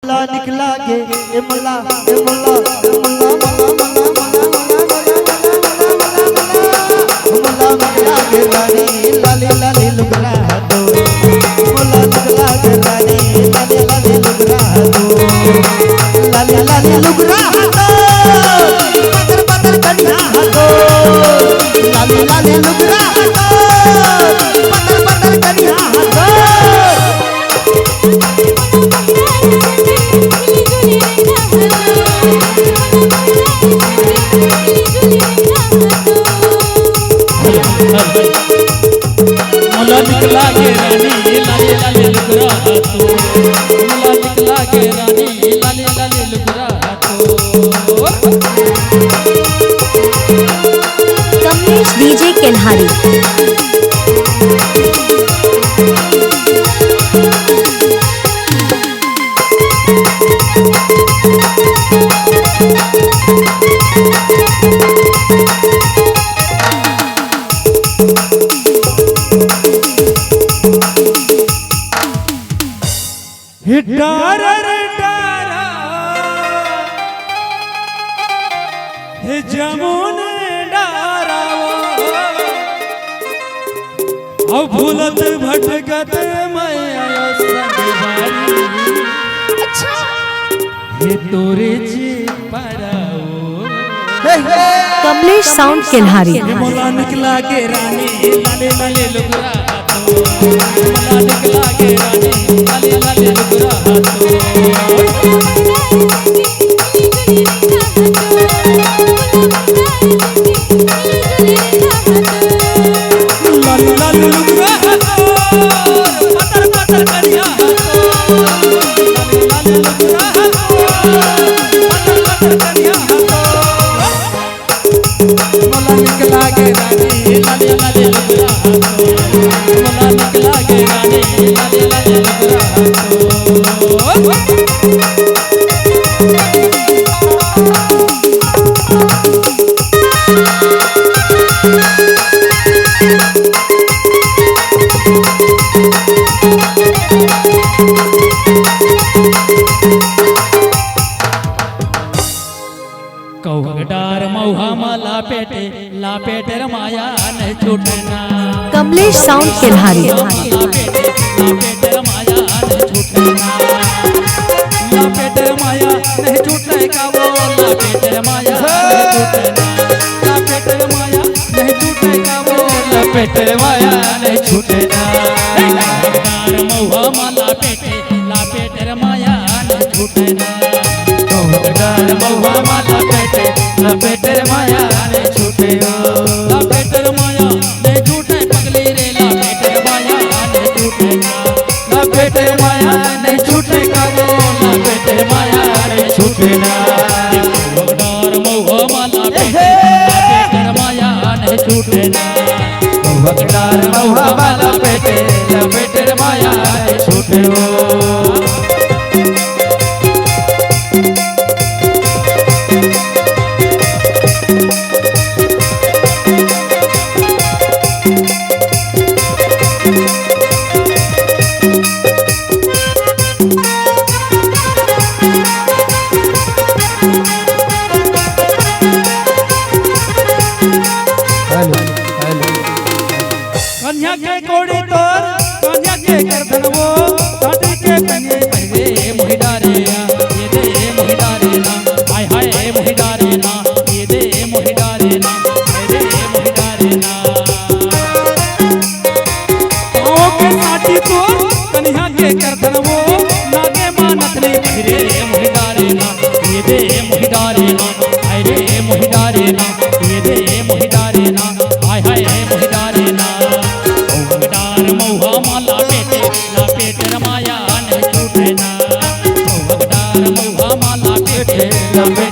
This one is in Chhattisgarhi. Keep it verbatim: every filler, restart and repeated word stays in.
मला निकला गे, ए मला, ए मला, ए मला, मला, मला, मला, मला, मला, मला, मला, मला, मला, मला, मला निकला गे रानी, लाली, लाली लुगरा तो। मला निकला गे रानी, लाली, लाली लुगरा तो। लाली, लाली लुगरा तो। पतर, पतर कनिहा तो। लाली, लाली लुगरा तो। पतर, पतर कनिहा तो। मला निकला गे रानी, लाली लाली लुगरा तो। मला निकला गे रानी, लाली लाली लुगरा तो। कमलेश डीजे केल्हारी। हे डारा रे डारा, हे जमुन डारा वो, अब भूलत भटकत मैं आयो संगवारी। अच्छा। हे तोरे जे पराओ। कमलेश साउंड केल्हारी। हे मोला निकला गे रानी, लाले लाले लुगरा तो। मोला निकला गे रानी, लाले लाले लुगरा तो। लाले लाले लुगरा तो, पतर पतर करिया तो। लाले लाले लुगरा तो, पतर पतर करिया तो। मोला निकला गे रानी, लाले लाले लुगरा तो। मोला निकला गे रानी, लाले लाले लुगरा तो। कौहक डार मउहा म लापेटे, लापेटे रे माया नहीं छूटना। कमलेश साउंड केल्हारी। लापेटे, लापेटे रे माया नहीं छूटना। लापेटे रे माया नहीं छूटे का वो, लापेटे रे माया नहीं छूटना। लापेटे रे माया नहीं छूटे का वो, लापेटे रे माया नहीं छूटना। डार मउहा म लापेटे, लापेटे रे माया नहीं छूटना। कौहक डार मउहा म लापेटे, लापेटे रे माया नहीं छूटे। लापेटे रे माया नहीं छूटे पगली रे, लापेटे रे माया नहीं छूटे। लापेटे रे माया नहीं छूटे का वो, लापेटे रे माया नहीं छूटना। कौहक डार मउहा म लापेटे, लापेटे रे माया नहीं छूटना। कौहक डार मउहा म लापेटे, लापेटे रे माया नहीं छूटे वो। Hello, hello. कन्या के कोड़ी तोर, कन्या के करधन वो, काटी के कन्या पहले मोहि डारे ना, ये दे मोहि डारे ना, हाय हाय मोहि डारे ना, ये दे मोहि डारे ना, ये दे मोहि डारे ना। पाँव के साटी तोर, कन्या के करधन वो, नागे मानत नहीं, रे मोहि डारे ना, ये दे मोहि डारे ना, हाय रे मोहि डारे ना, ये दे मोहि डारे ना, हाय हाय मोहि डारे ना। कौहक डार मउहा म लापेटे, लापेटे रे माया नहीं छूटे ना। कौहक डार मउहा म लापेटे, लापेटे